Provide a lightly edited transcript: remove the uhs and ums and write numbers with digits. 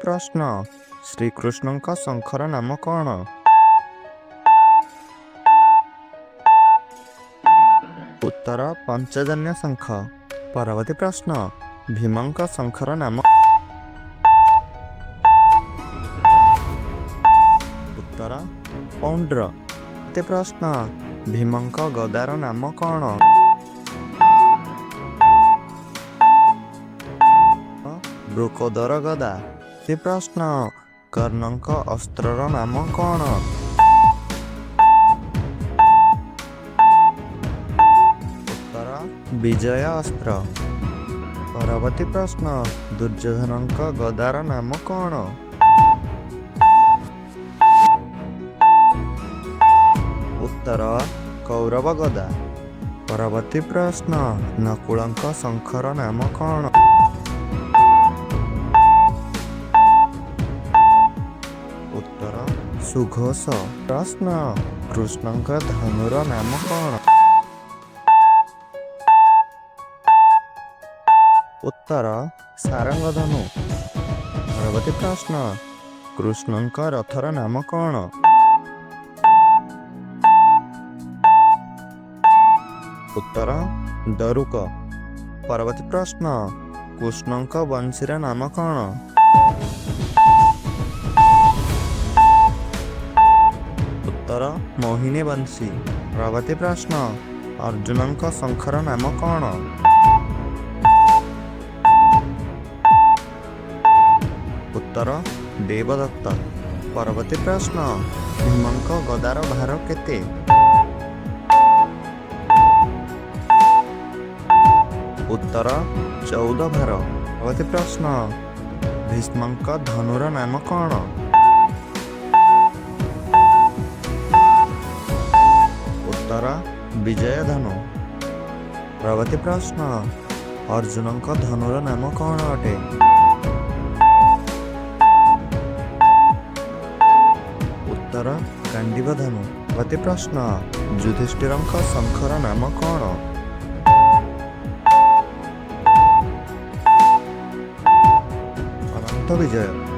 ପ୍ରଶ୍ନ, ଶ୍ରୀକୃଷ୍ଣଙ୍କ ଶଙ୍ଖର ନାମ କ'ଣ? ଉତ୍ତର, ପଞ୍ଚଜନ୍ୟ ଶଙ୍ଖ। ପରବର୍ତ୍ତୀ ପ୍ରଶ୍ନ, ଭୀମଙ୍କ ଶଙ୍ଖର ନାମ? ଉତ୍ତର, ପୌଣ୍ଡ୍ର। ପରବର୍ତ୍ତୀ ପ୍ରଶ୍ନ, ଭୀମଙ୍କ ଗଦାର ନାମ କ'ଣ? ବୃକୋଦର ଗଦା। ପରବର୍ତ୍ତୀ ପ୍ରଶ୍ନ, କର୍ଣ୍ଣଙ୍କ ଅସ୍ତ୍ରର ନାମ କ'ଣ? ଉତ୍ତର, ବିଜୟ ଅସ୍ତ୍ର। ପରବର୍ତ୍ତୀ ପ୍ରଶ୍ନ, ଦୁର୍ଯ୍ୟୋଧନଙ୍କ ଗଦାର ନାମ କ'ଣ? ଉତ୍ତର, କୌରବ ଗଦା। ପରବର୍ତ୍ତୀ ପ୍ରଶ୍ନ, ନକୁଳଙ୍କ ଶଙ୍ଖର ନାମ କ'ଣ? ଉତ୍ତର, ସୁଘୋଷ। ପ୍ରଶ୍ନ, କୃଷ୍ଣଙ୍କ ଧନୁର ନାମ କ'ଣ? ଉତ୍ତର, ସାରଙ୍ଗ ଧନୁ। ପରବର୍ତ୍ତୀ ପ୍ରଶ୍ନ, କୃଷ୍ଣଙ୍କ ରଥର ନାମ କ'ଣ? ଉତ୍ତର, ଦାରୁକ। ପରବର୍ତ୍ତୀ ପ୍ରଶ୍ନ, କୃଷ୍ଣଙ୍କ ବଂଶୀର ନାମ କ'ଣ? ଉତ୍ତର, ମୋହିନୀ ବଂଶୀ। ପରବର୍ତ୍ତୀ ପ୍ରଶ୍ନ, ଅର୍ଜୁନଙ୍କ ଶଙ୍ଖର ନାମ କ'ଣ? ଉତ୍ତର, ଦେବଦତ୍ତ। ପରବର୍ତ୍ତୀ ପ୍ରଶ୍ନ, ଭୀମଙ୍କ ଗଦାର ଭାର କେତେ? ଉତ୍ତର, 14 ଭାର। ପରବର୍ତ୍ତୀ ପ୍ରଶ୍ନ, ଭୀଷ୍ମଙ୍କ ଧନୁର ନାମ କ'ଣ? ଉତ୍ତର, ବିଜୟ ଧନୁ। ପରବର୍ତ୍ତୀ ପ୍ରଶ୍ନ, ଅର୍ଜୁନଙ୍କ ଧନୁର ନାମ କ'ଣ ଅଟେ? ଉତ୍ତର, ଗାଣ୍ଡିବ ଧନୁ। ପରବର୍ତ୍ତୀ ପ୍ରଶ୍ନ, ଯୁଧିଷ୍ଠିରଙ୍କ ଶଙ୍ଖର ନାମ କ'ଣ? ଅନନ୍ତ ବିଜୟ।